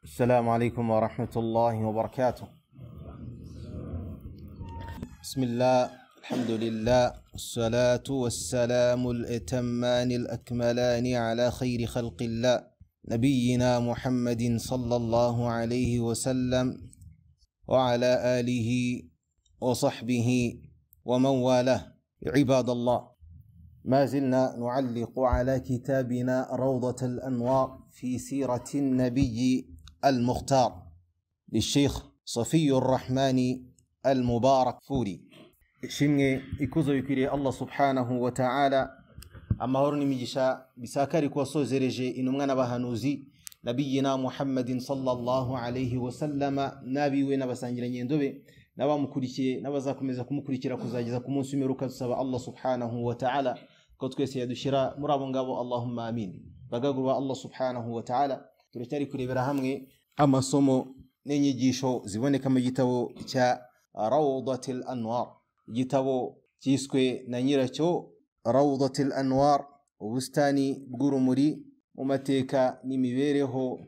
السلام عليكم ورحمة الله وبركاته. بسم الله، الحمد لله، والصلاة والسلام الأتمان الأكملان على خير خلق الله، نبينا محمد صلى الله عليه وسلم وعلى آله وصحبه ومن والاه. عباد الله، ما زلنا نعلق على كتابنا روضة الأنوار في سيرة النبي المختار للشيخ صفي الرحمن المبارك فوري. Ishimwe ikuzo bikwiriye Allah subhanahu wa ta'ala, amahoro n'imigisha bisakari kuwasozereje intumwa n'abahanuzi nabiyina Muhammadin sallallahu alayhi wa sallama, n'abiwe n'abasangirangendo be n'abamukurikiye n'abazakomeza kumukurikira kuzageza ku munsi w'imperuka. Dusaba Allah subhanahu wa ta'ala ko twese yadushyira muri abo ngabo, Allahumma amin. Bagagurwa Allah subhanahu wa ta'ala, turacyari kurebera hamwe amasomo n'inyigisho ziboneka mu gitabo cya Rawdatul Anwar, igitabo cyiswe na nyiracyo Rawdatul Anwar, ubusitani bw'urumuri mu mateka n'imibereho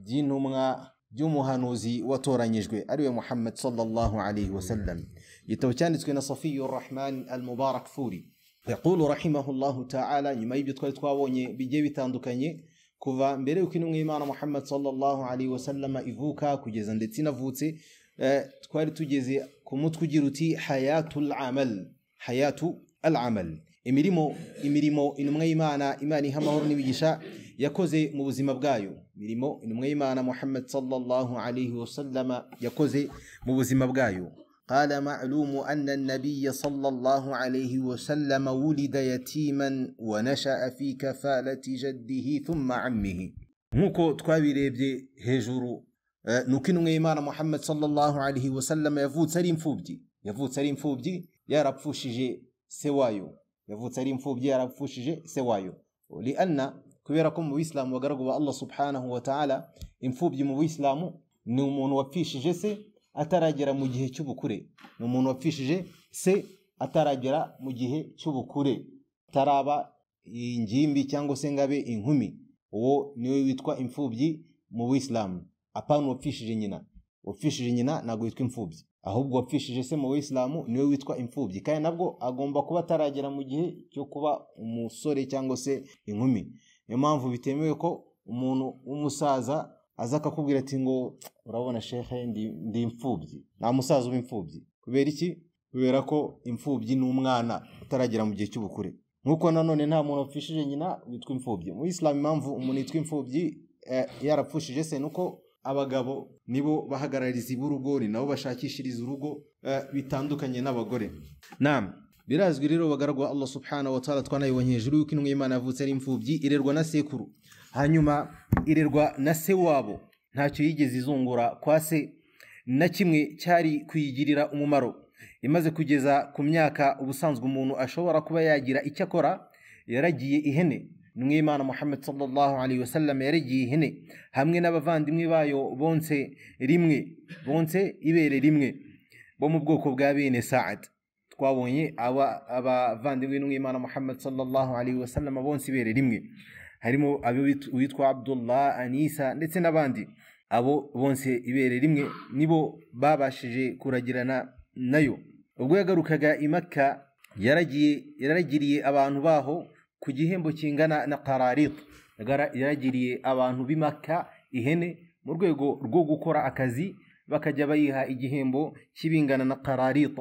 by'intumwa by'umuhanuzi watoranyijwe ariwe Muhammad sallallahu alayhi wasallam. Igitabo cyanditswe na Safiyur Rahman al-Mubarak Furi. Yaqulu rahimahullahu ta'ala, nyuma y'ibyo twari twabonye bigiye bitandukanye kuva mbere y'uko intumwa y'Imana Muhammad sallallahu alayhi wasallam ivuka kugeza ndetse inavutse, twari tugeze ku mutwe ugira uti hayatul amal, hayatu al amal, imirimo intumwa y'Imana, Imana iha amahoro n'imigisha, yakoze mu buzima bwayo. Imirimo intumwa y'Imana Muhammad sallallahu alayhi wasallam yakoze mu buzima bwayo. قال معلوم أن النبي صلى الله عليه وسلم ولد يتيما ونشأ في كفالة جده ثم عمه. Nkuko twabirebye hejuru, nuko intumwa y'Imana Muhammad sallallahu alayhi wasallam yavutse ari imfubyi, yavutse ari imfubyi yarapfushije se wayo, yavutse ari imfubyi yarapfushije se wayo. Lianna, kubera ko mu Bisilamu bagaragu ba Allah subhanahu wa ta'ala, imfubyi mu Bisilamu ni umuntu wapfishije se ataragera mu gihe cy'ubukure, ni umuntu wapfishije se ataragera mu gihe cy'ubukure, ataraba ingimbi cyangwa se ngabe inkumi, uwo niwe witwa imfubyi mu Bisilamu. Apana uwapfishije nyina, uwapfishije nyina ntabwo witwa imfubyi, ahubwo uwapfishije se mu Bisilamu niwe witwa imfubyi, kandi nabwo agomba kuba ataragera mu gihe cyo kuba umusore cyangwa se inkumi. Niyo mpamvu bitemewe ko umuntu w'umusaza aza akakubwira ati ngo urabona shekhe ndi imfubyi. Nta musaza uba imfubyi. Kubera iki? Kubera ko imfubyi ni umwana utaragera mu gihe cy'ubukure. Nkuko nanone nta muntu wapfishije nyina witwa imfubyi. Mu Islam impamvu umuntu yitwa imfubyi yarapfushije se nuko abagabo nibo bahagarariza urugo, ni nabo bashakishiriza urugo, bitandukanye n'abagore. Naam, birazwi rero bagaragwa Allah subhanahu wa ta'ala, twanayibonye hejuru yuko intumwa y'Imana yavutse ari imfubyi, irerwa na sekuru, hanyuma irerwa na se wabo, ntacyo yigeze izungura kwa se na kimwe cyari kuyigirira umumaro. Imaze kugeza ku myaka ubusanzwe umuntu ashobora kuba yagira icyo akora, yaragiye ihene. Intumwa y'Imana Muhammad sallallahu alayhi wasallam yaragiye ihene hamwe n'abavandimwe bayo bonse rimwe, bonse ibere rimwe, bo mu bwoko bwa bene Saad. Twabonye abavandimwe n'intumwa y'Imana Muhammad sallallahu alayhi wasallam bonse ibere rimwe, harimo abo witwa Abdullah, Anisa ndetse n'abandi. Abo bonse ibere rimwe nibo babashije kuragirana nayo. Ubwo yagarukaga i Makka yaragiriye abantu baho ku gihembo kingana na qararit. Yaragiriye abantu b'i Makka ihene mu rwego rwo gukora akazi, bakajya bayiha igihembo kibingana na qararit.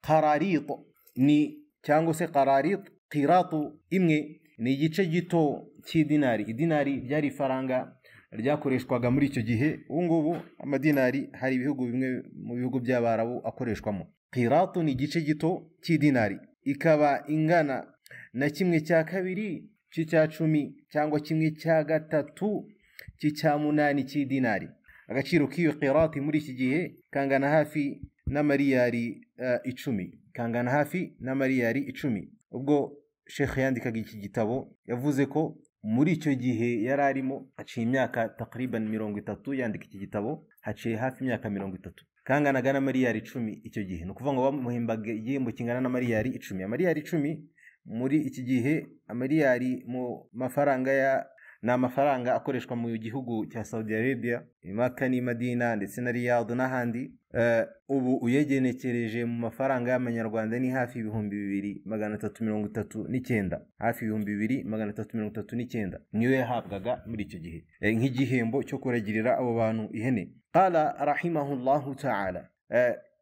Qararit ni cyangwa se qararit, qiratu imwe ni igice gito cy'idinari. Idinari ryari ifaranga ryakoreshwaga muri icyo gihe. Ubu ngubu amadinari hari ibihugu bimwe mu bihugu by'Abarabu akoreshwamo. Qiratu ni igice gito cy'idinari, ikaba ingana na 1/2 cy'icya 10 cyangwa 1/3 cy'icya 8 cy'idinari. Agaciro k'iyo qirati muri iki gihe kangana hafi n'amariyari 10, kangana hafi n'amariyari 10. Ubwo Sheikh yandikaga iki gitabo yavuze ko muri icyo gihe yari arimo haciye imyaka takriban 30 yandika iki gitabo, haciye hafi imyaka 30, kanganaga n'amariyari 10 icyo gihe. Ni ukuvuga ngo bamuhembaga igihembo kingana n'amariyari 10. Amariyari 10 muri iki gihe, amariyari mu mafaranga Ni amafaranga akoreshwa mu gihugu cya Saudi Arabia, Maka ni Madina ndetse na Riyadh n'ahandi. Ubu uyegenekereje mu mafaranga y'amanyarwanda ni hafi 2339, hafi 2339 niyo yahabwaga muri icyo gihe nk'igihembo cyo kuragirira abo bantu ihene. Qala rahimahullahu ta'ala,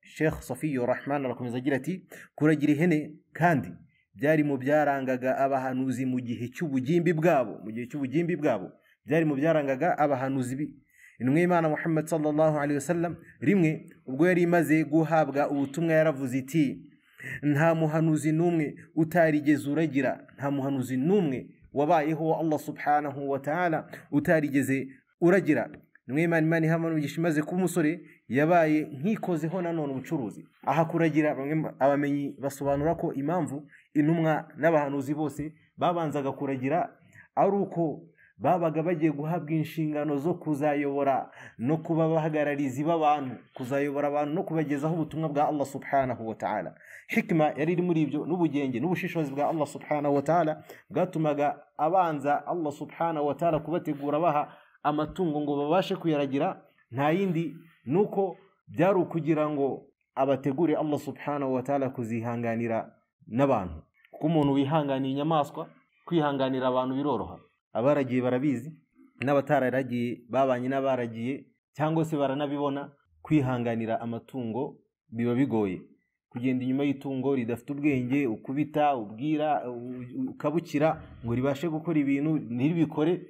Sheikh Safiyu Rahman arakomeza agira ati kuragira ihene kandi byari mu byarangaga abahanuzi mu gihe cy'ubugimbi bwabo, mu gihe cy'ubugimbi bwabo byari mu byarangaga abahanuzi. Intumwa y'Imana Muhammad sallallahu alaihi wasallam rimwe ubwo yari imaze guhabwa ubutumwa yaravuze iti nta muhanuzi n'umwe utarigeze uragira, nta muhanuzi n'umwe wabayeho Allah subhanahu wa ta'ala utarigeze uragira. Intumwa y'Imana Imana iha umugisha imaze kuba umusore yabaye nkikozeho nanone ubucuruzi. Aha kuragira bamwe abamenyi basobanura ko impamvu intumwa n'abahanuzi bose babanzaga kuragira ari uko babaga bagiye guhabwa inshingano zo kuzayobora no kuba abahagararizi b'abantu, kuzayobora abantu no kubagezaho ubutumwa bwa Allah subhanahu wa ta'ala. Hikma yari iri muri ibyo n'ubugenge n'ubushishozi bwa Allah subhanahu wa ta'ala bwatumaga abanza Allah subhanahu wa ta'ala kubategura baha amatungo ngo babashe kuyaragira, nta yindi nuko byari ukugira ngo abategure Allah subhanahu wa ta'ala kuzihanganira n'abantu. Kuko umuntu wihanganiye inyamaswa, kwihanganira abantu biroroha. Abaragiye barabizi, n'abatararagiye babanye n'abaragiye cyangwa se baranabibona, kwihanganira amatungo biba bigoye. Kugenda inyuma y'itungo ridafite ubwenge, ukubita, ubwira, ukabukira ngo ribashe gukora ibintu ntiribikore,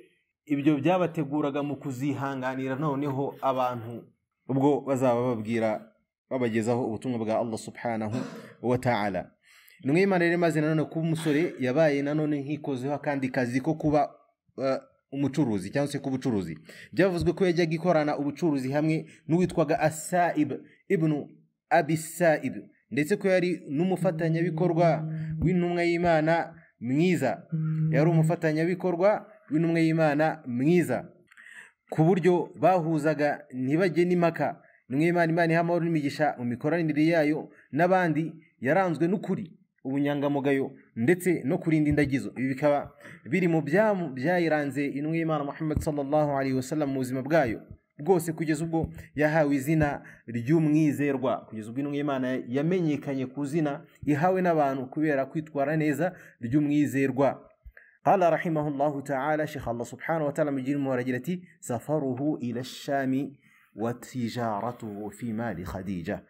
ibyo byabateguraga mu kuzihanganira noneho abantu ubwo bazaba bababwira babagezaho ubutumwa bwa Allah subhanahu wa ta'ala. Intumwa y'Imana rero imaze nanone kuba umusore yabaye nanone nkikozeho akandi kazi ko kuba umucuruzi cyangwa se kubucuruzi. Byavuzwe ko yajyaga ikorana ubucuruzi hamwe n'uwitwaga Asaib ibn Abi Saib, ndetse ko yari n'umufatanyabikorwa w'intumwa y'Imana mwiza. Yari umufatanyabikorwa w'intumwa y'Imana mwiza ku buryo bahuzaga ntibajye n'impaka. Intumwa y'Imana Imana iha amahoro n'imigisha mu mikoranire yayo n'abandi yaranzwe n'ukuri, ubunyangamugayo ndetse no kurinda indagizo. Ibi bikaba biri mu byayiranze intumwa y'Imana Muhammad sallallahu alaihi wasallam mu buzima bwayo bwose kugeza ubwo yahawe izina ry'umwizerwa, kugeza ubwo intumwa y'Imana yamenyekanye ku zina ihawe n'abantu kubera kwitwara neza ry'umwizerwa. Qala rahimahullahu ta'ala, Sheikh Allah subhanahu wa ta'ala mugira umuhora ati safaruhu ila shami wa tijaratuhu fi mali Khadija.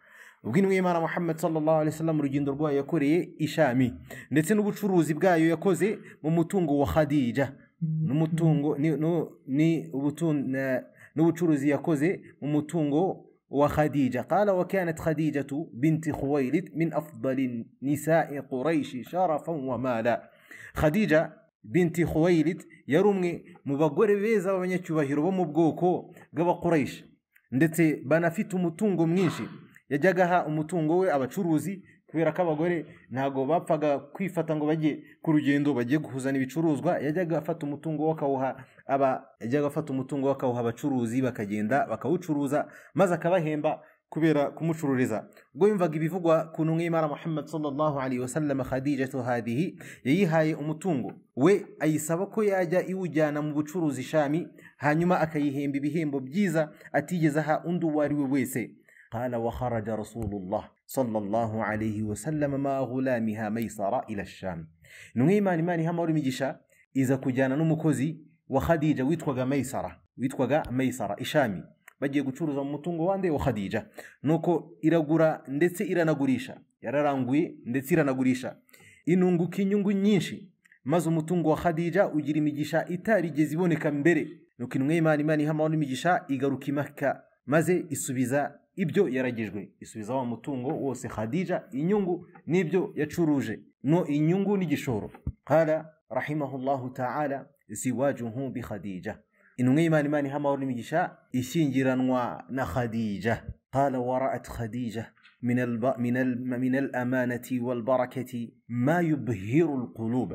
Ubwo intumwa y'Imana Muhammad sallallahu alaihi wasallam urugendo rwayo yakoreye ishami ndetse n'ubucuruzi bwayo yakoze mu mutungo wa Khadija, n'umutungo ni n'ubucuruzi yakoze mu mutungo wa Khadija. Qala wa kanat Khadijatu binti Khuwailid min afdali nisa'i Quraysh sharafan wa mala. Khadija binti Khuwailid yari umwe mu bagore beza b'abanyacyubahiro bo mu bwoko bw'Abaquraysh ndetse banafite umutungo mwinshi. Yajyaga aha umutungo we abacuruzi kubera ko abagore ntago bapfaga kwifata ngo bajye ku rugendo bagiye guhuzana ibicuruzwa. Yajyaga afata umutungo wakawuha yajyaga afata umutungo wakawuha abacuruzi bakagenda bakawucuruza maze akabahemba kubera kumucururiza. Ubwo yumvaga ibivugwa ku ntumwa y'Imana Muhammad sallallahu alaihi wasallam, Khadijatu hadhihi yayihaye umutungo we ayisaba ko yajya iwujyana mu bucuruzi shami, hanyuma akayihemba ibihembo byiza atigeze aha undi uwo ari we wese. Qala wa kharaja Rasulullah sallallahu alayhi wasallam ma ghulamiha Maysara ila Sham. Intumwa y'Imana Imana iha amahoro imigisha iza kujyana n'umukozi wa Khadija witwaga Maysara ishami, bagiye gucuruza mu mutungo wande wa Khadija. Nuko iragura ndetse iranagurisha, yararanguye ndetse iranagurisha, inunguka inyungu nyinshi, maze umutungo wa Khadija ugira imigisha itarigeze iboneka mbere. Nuko intumwa y'Imana Imana iha amahoro imigisha igaruka i Makka maze isubiza ibyo yaragijwe, isubiza wa mutungo wose Khadija, inyungu n'ibyo yacuruje, no inyungu n'igishoro. Qala rahimahullahu ta'ala siwajuhu bi Khadija. Intumwa y'Imana Imana iha amahoro n'imigisha ishyingiranwa na Khadija. Qala wara'at Khadija min al-amanati wal barakati ma yubhiru al-qulub.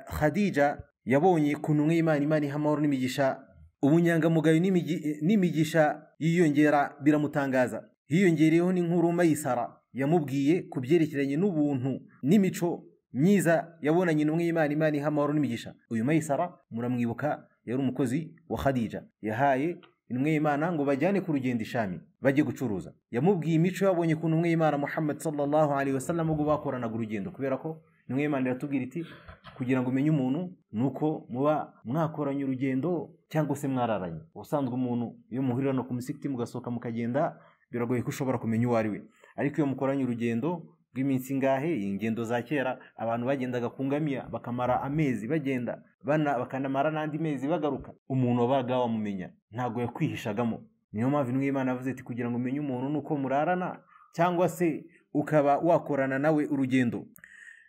Khadija yabonye ku ntumwa y'Imana Imana iha amahoro n'imigisha ubunyangamugayo n'imigisha yiyongera biramutangaza. Hiyongereyeho n'inkuru Maysara yamubwiye ku byerekeranye n'ubuntu n'imico myiza yabonanye intumwa y'Imana Imana iha amahoro n'imigisha. Uyu Maysara muramwibuka yari umukozi wa Khadija, yahaye intumwa y'Imana ngo bajyane ku rugendo ishami bajye gucuruza. Yamubwiye imico yabonye ku ntumwa y'Imana Muhammad sallallahu alaihi wasallam ubwo bakoranaga urugendo, kubera ko intumwa y'Imana iratubwira iti kugira ngo umenye umuntu nuko muba mwakoranye urugendo cyangwa se mwararanye. Ubusanzwe umuntu iyo muhurira no ku musigiti mugasohoka mukagenda biragoye ko ushobora kumenya uwo ari we, ariko iyo mukoranye urugendo rw'iminsi ingahe, ingendo za kera abantu bagendaga ku ngamiya bakamara amezi bagenda bakanamara n'andi mezi bagaruka, umuntu wabaga wamumenya ntabwo yakwihishagamo. Niyo mpamvu intumwa y'Imana yavuze ati kugira ngo umenye umuntu nuko murarana cyangwa se ukaba wakorana nawe urugendo.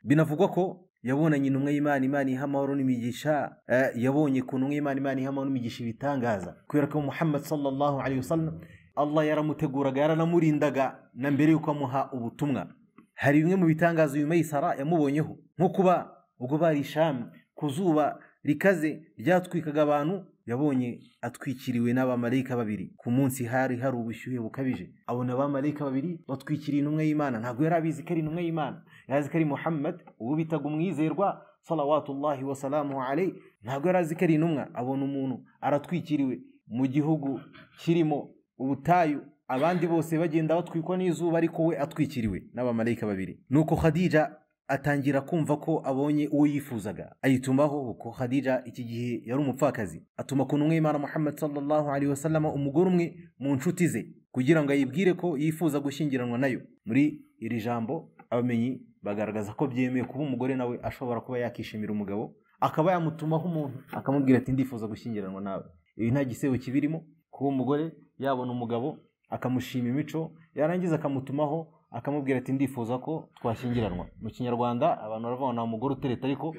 Binavugwa ko yabonanye intumwa y'Imana, Imana iha amahoro n'imigisha, yabonye ku ntumwa y'Imana, Imana iha amahoro n'imigisha ibitangaza, kubera ko Muhammad sallallahu alaihi wasallam Allah yaramuteguraga, yaranamurindaga na mbere yuko amuha ubutumwa. Hari bimwe mu bitangazo uyu Maisara yamubonyeho, nko kuba ubwo bari Sham ku zuba rikaze ryatwikaga abantu, yabonye atwikiriwe n'abamarayika babiri. Ku munsi hari ubushyuhe bukabije, abona abamarayika babiri batwikiriye intumwa y'Imana. Ntabwo yari abizi ko ari intumwa y'Imana, yari azi ko ari Muhammad uwo bitaga umwizerwa salawatullahi wasalamuhu alayhi, ntabwo yari azi ko ari intumwa. Abona umuntu aratwikiriwe mu gihugu kirimo ubutayu, abandi bose bagenda batwikwa n'izuba, ariko we atwikiriwe n'abamarayika babiri. Nuko Khadija atangira kumva ko abonye uwo yifuzaga, ayitumaho ko Khadija iki gihe yari umupfakazi, atuma ku ntumwa y'Imana Muhammad sallallahu alaihi wasallam umugore umwe mu nshuti ze kugira ngo ayibwire ko yifuza gushyingiranwa nayo. Muri iri jambo abamenyi bagaragaza ko byemeye kuba umugore nawe ashobora kuba yakishimira umugabo, akaba yamutumaho umuntu akamubwira ati ndifuza gushyingiranwa nawe. Ibi nta gisebo kibirimo, kuba umugore yabona umugabo akamushima imico, yarangiza akamutumaho akamubwira ati ndifuza ko twashyingiranwa. Mu Kinyarwanda abantu baravuga nta mugore utereta, ariko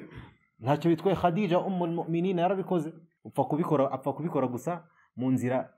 ntacyo bitwaye. Khadija ummul mu'minin yarabikoze, apfa kubikora gusa mu nzira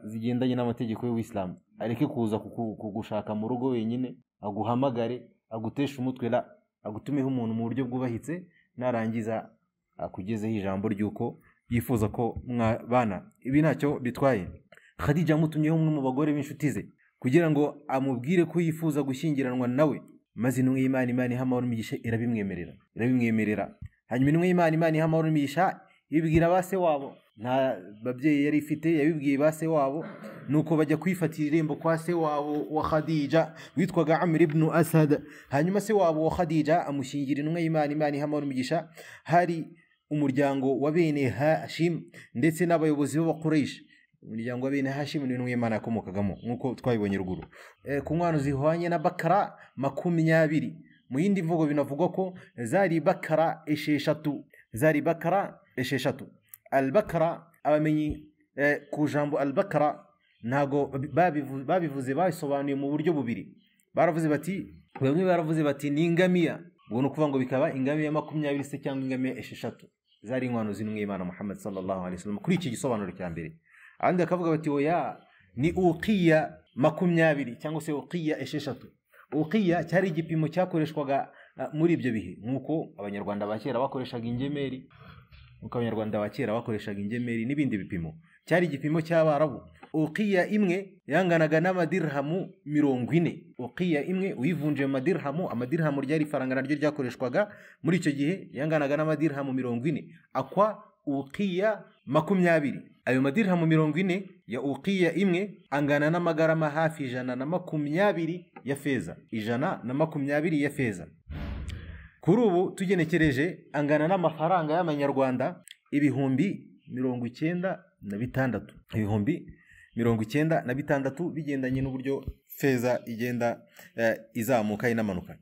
zigendanye n'amategeko y'Ubuislamu. Areke kuza kugushaka mu rugo wenyine, aguhamagare, aguteshe umutwe, la agutumeho umuntu mu buryo bwubahitse, narangiza akugezeho ijambo ry'uko yifuza ko mwabana. Ibi ntacyo bitwaye. Khadija amutumyeho umwe mu bagore b'inshuti ze kugira ngo amubwire ko yifuza gushyingiranwa nawe, maze intumwa y'Imana, Imana iha amahoro n'imigisha, irabimwemerera. Hanyuma intumwa y'Imana, Imana iha amahoro n'imigisha, ibibwira ba se wabo, nta babyeyi yari ifite, yabibwiye ba se wabo. Nuko bajya kwifatira irembo kwa se wabo wa Khadija witwaga Amr ibn Asad. Hanyuma se wabo wa Khadija amushyingira intumwa y'Imana, Imana iha amahoro n'imigisha. Hari umuryango wa bene Hashim ndetse n'abayobozi b'Abakuraish. Umuryango wa bene Hashim ni intumwa y'Imana yakomokagamo nk'uko twabibonye ruguru. Ku nkwano zihwanye na bakara 20, mu yindi mvugo binavugwa ko zari bakara 6, zari bakara 6. Al-bakara, abamenyi ku jambo al-bakara ntago babivuze, babisobanuye mu buryo bubiri. Baravuze bati, bamwe baravuze bati ni ingamiya, ubwo ni ukuvuga ngo bikaba ingamiya 20 se cyangwa ingamiya 6 zari inkwano z'intumwa y'Imana Muhammad sallallahu alaihi wasallam, kuri iki gisobanuro cya mbere. Abandi bakavuga bati oya, ni uqiya 20 cyangwa se uqiya 6. Uqiya cyari igipimo cyakoreshwaga muri ibyo bihe, nk'uko Abanyarwanda ba kera bakoreshaga ingemeri, nk'uko Abanyarwanda ba kera bakoreshaga ingemeri n'ibindi bipimo. Cyari igipimo cy'Abarabu. Uqiya imwe yanganaga n'amadirhamu 40. Uqiya imwe uyivunje mu madirhamu, amadirhamu ryari ifaranga naryo ryakoreshwaga muri icyo gihe, yanganaga n'amadirhamu 40, akwa uqiya 20. Ayo madirhamu 40 ya uqiya imwe angana n'amagarama hafi 120 ya feza, 120 ya feza. Kuri ubu tugenekereje angana n'amafaranga y'amanyarwanda 96,000, 96,000 bigendanye n'uburyo feza igenda izamuka inamanuka.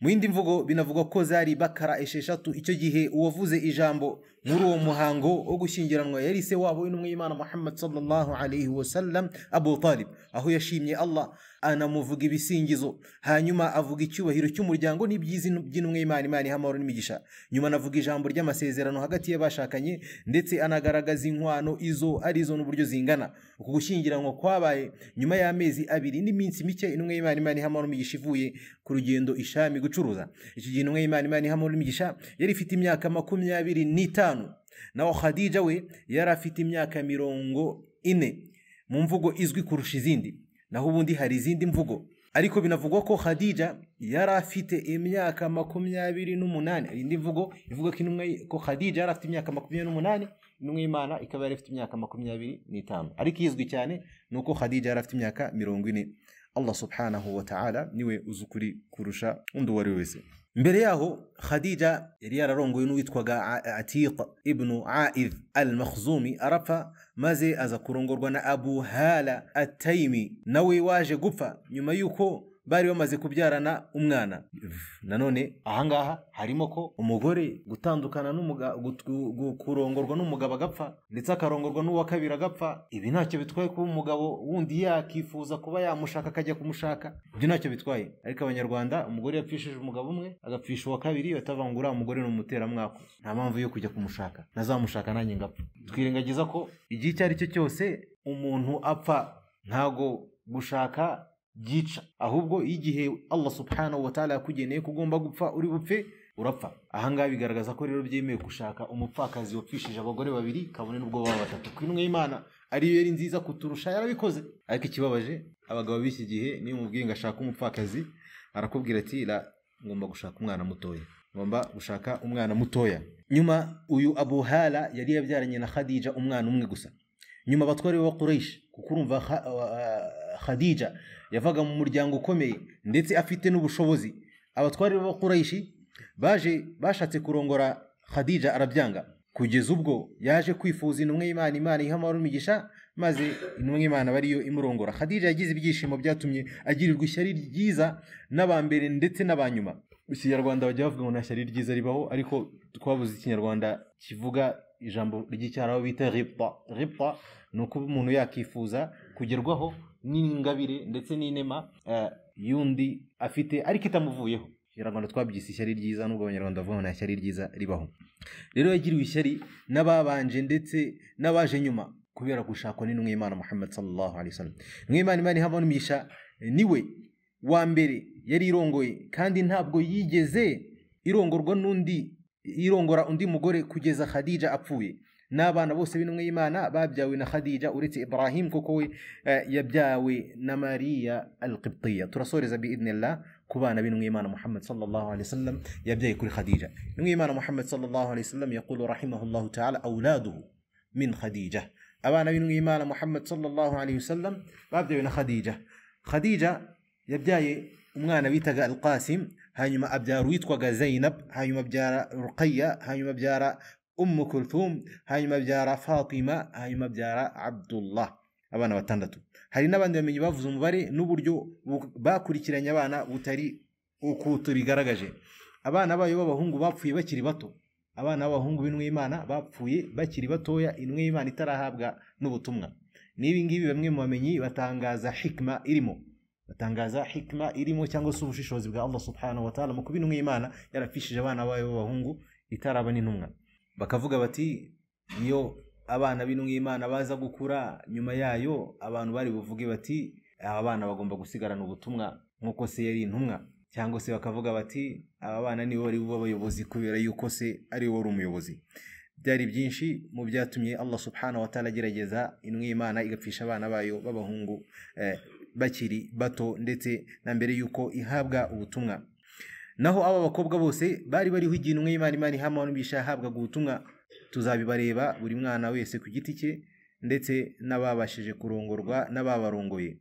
Mu yindi mvugo binavugwa ko zari bakara 6. Icyo gihe uwavuze ijambo muri uwo muhango wo gushyingiranwa yari se wabo w'intumwa y'Imana Muhammad sallallahu alaihi wasallam, Abu Talib, aho yashimye Allah anamuvuga ibisingizo, hanyuma avuga icyubahiro cy'umuryango n'ibyiza by'intumwa y'Imana, Imana iha amahoro n'imigisha. Nyuma anavuga ijambo ry'amasezerano hagati y'abashakanye, ndetse anagaragaza inkwano izo arizo n'uburyo zingana. Uku gushyingiranwa kwabaye nyuma y'amezi 2 n'iminsi mike intumwa y'Imana, Imana iha amahoro n'imigisha, ivuye ku rugendo ishami gucuruza. Icyo gihe intumwa y'Imana, Imana iha amahoro n'imigisha, yari ifite imyaka 25, naho Khadija we yari afite imyaka 40, mu mvugo izwi kurusha izindi. Naho ubundi hari izindi mvugo, ariko binavugwa ko Khadija yari afite imyaka 28. Indi mvugo ivuga ko intumwa ko Khadija yari afite imyaka 28, Intumwa y'Imana ikaba yari ifite imyaka 25. Ariko izwi cyane nuko Khadija yari afite imyaka 40. Allah subhanahu wa ta'ala niwe uzukuri kurusha undi uwo ari we wese. Mbere yaho Khadija yari yararongoye n'uwitwaga Atiq ibn Aidh al-Makhzumi, arapfa maze aza kurongorwa na Abu Hala at-Taymi, nawe waje gupfa nyuma yuko bari bamaze kubyarana umwana. Nanone ahangaha harimo ko umugore gutandukana n'umugabo, kurongorwa n'umugabo agapfa ndetse akarongorwa n'uwa kabiri agapfa, ibi ntacyo bitwaye kuba umugabo wundi yakifuza kuba yamushaka akajya kumushaka, ibyo ntacyo bitwaye. Ariko abanyarwanda umugore yapfishije umugabo umwe agapfisha uwa kabiri batavangura umugore n'umuteramwako, nta mpamvu yo kujya kumushaka, nazamushaka nanjye ngapfa. Twirengagiza ko igihe icyo ari cyo cyose umuntu apfa ntago gushaka byica, ahubwo igihe Allah subhanahu wa ta'ala yakugeneye ko ugomba gupfa uri bupfe urapfa. Ahangaha bigaragaza ko rero byemewe gushaka umupfakazi wapfishije abagore babiri kabone n'ubwo baba batatu. Ku intumwa y'Imana ariyo yari nziza kuturusha yarabikoze. Ariko ikibabaje abagabo b'iki gihe niyo umubwiye ngo ashaka umupfakazi arakubwira ati la, ngomba gushaka umwana mutoya, ngomba gushaka umwana mutoya. Nyuma uyu Abu Hala yari yabyaranye na Khadija umwana umwe gusa. Nyuma abatware ba Quraysh, kuko urumva Khadija yavaga mu muryango ukomeye ndetse afite n'ubushobozi, abatware ba Quraysh baje bashatse kurongora Khadija arabyanga, kugeza ubwo yaje kwifuza intumwa y'Imana, Imana iha amahoro n'imigisha, maze intumwa y'Imana bariyo imurongora. Khadija yagize ibyishimo byatumye agirirwa ishyari ryiza n'abambere ndetse n'abanyuma. Ikinyarwanda bajya bavuga ngo nta shyari ryiza ribaho, ariko twabuze ikinyarwanda kivuga ijambo ry'icyarabu bita ribta. Ribta ni uko umuntu yakifuza kugerwaho n'ingabire ndetse n'inema y'undi afite ariko itamuvuyeho. Ikinyarwanda twabyise ishyari ryiza, nubwo abanyarwanda bavuga ngo nta shyari ryiza ribaho. Rero yagiriwe ishyari n'ababanje ndetse n'abaje nyuma kubera gushakwa n'intumwa y'Imana Muhammad sallallahu alaihi wasallam. Intumwa y'Imana, Imana iha amahoro n'imigisha, niwe wa mbere yari irongoye, kandi ntabwo yigeze irongorwa n'undi, irongora undi mugore kugeza Khadija apfuye. N'abana bose b'intumwa y'Imana babyawe na Khadija uretse Ibrahim kuko we yabyawe na Maria al-Qibtiyya. Turasoreza biidhnillah ku bana b'intumwa y'Imana Muhammad sallallahu alaihi wasallam yabyaye kuri Khadija. Intumwa y'Imana Muhammad sallallahu alaihi wasallam yaqulu rahimahullahu ta'ala auladuhu min Khadija. Abana b'intumwa y'Imana Muhammad sallallahu alaihi wasallam babyawe na Khadija. Khadija yabyaye umwana bitaga Al-Qasim, hanyuma abyara uwitwaga Zainab, hanyuma abyara Ruqayya, hanyuma abyara Kulthum, hanyuma abyara Fatima, hanyuma abyara Abdullah. Abana batandatu. Hari n'abandi bamenyi bavuze umubare n'uburyo bakurikiranye abana butari uko tubigaragaje. Abana bayo b'abahungu bapfuye bakiri bato. Abana b'abahungu b'intumwa y'Imana bapfuye bakiri batoya, intumwa y'Imana itarahabwa n'ubutumwa. N'ibi ngibi bamwe mu bamenyi batangaza hikma irimo, batangaza hikma irimo cyangwa se ubushishozi bwa Allah subhanahu wa ta'ala mu kuba intumwa y'Imana yarapfishije abana bayo b'abahungu itaraba n'intumwa. Bakavuga bati iyo abana b'intumwa y'Imana baza gukura nyuma yayo, abantu bari buvuge bati aba bana bagomba gusigarana ubutumwa nk'uko se yari intumwa, cyangwa se bakavuga bati aba bana nibo bari bube abayobozi kubera yuko se ari we wari umuyobozi. Byari byinshi mu byatumye Allah subhanahu wa ta'ala agerageza intumwa y'Imana igapfisha abana bayo b'abahungu bakiri bato ndetse na mbere yuko ihabwa ubutumwa. Naho aba bakobwa bose bari bariho igihe intumwa y'Imana, Imana iha amahoro n'imigisha, yahabwaga ubutumwa. Tuzabibareba buri mwana wese ku giti cye ndetse n'ababashije kurongorwa n'ababarongoye.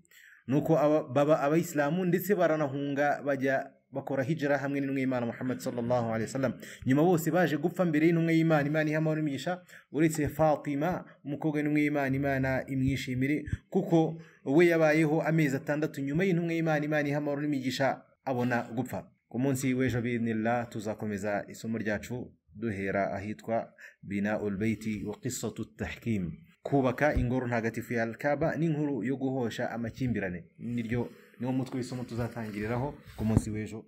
Nuko baba abayisilamu ndetse baranahunga bajya bakora hijra hamwe n'intumwa y'Imana Muhammad sallallahu alaihi wasallam. Nyuma bose baje gupfa mbere y'intumwa y'Imana, Imana iha amahoro n'imigisha, uretse Fatima umukobwa w'intumwa y'Imana, Imana imwishimire, kuko we yabayeho amezi 6 nyuma y'intumwa y'Imana, Imana iha amahoro n'imigisha, abona gupfa. Ku munsi w'ejo biidhnillah tuzakomeza isomo ryacu duhera ahitwa Bina'ul Baiti wa Qissatu Tahkim, kubaka ingoro ntagatifu ya Al-Kaaba n'inkuru yo guhosha amakimbirane. Niryo niwo mutwe w'isomo tuzatangiriraho ku munsi w'ejo.